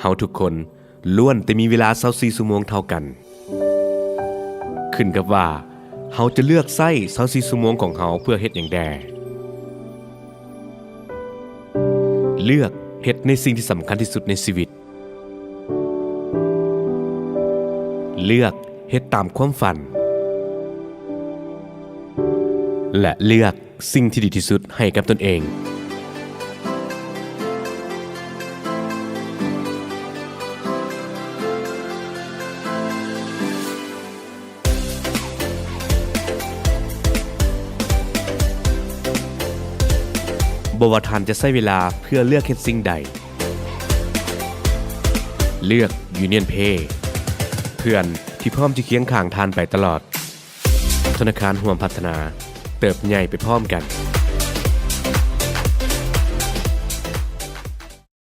າທຸກຄົນລ້ວນແຕ່ມີເວລາຊາວສີ່ຊົ່ວໂມງເທົ່າກັນ. ຂຶ້ນກັບວ່າເຮົາຈະເລືອກໃຊ້ຊາວສີ່ຊົ່ວໂມງຂອງເຮົາເພື່ອເຮັດຫຍັງແດ່. ເລືອກເຮັດໃນສິ່ງທີ່ສຳຄັນທີ່ສຸດໃນຊີວິດ. ເລືອກເຮັດຕາມຄວາມຝັນ ແລະ ເລືອກສິ່ງທີ່ດີທີ່ສຸດໃຫ້ກັບຕົນເອງ. ບໍ່ວ່າທ່ານຈະໃຊ້ເວລາເພື່ອເລືອກເຮັດສິ່ງໃດ, ເລືອກ Union Pay ເພື່ອນທີ່ພ້ອມຈະຄຽງຂ້າງທ່ານໄປຕະຫຼອດ. ທະນາຄານຮ່ວມພັດທະນາ, ເຕີບໃຫຍ່ໄປພ້ອມກັນ.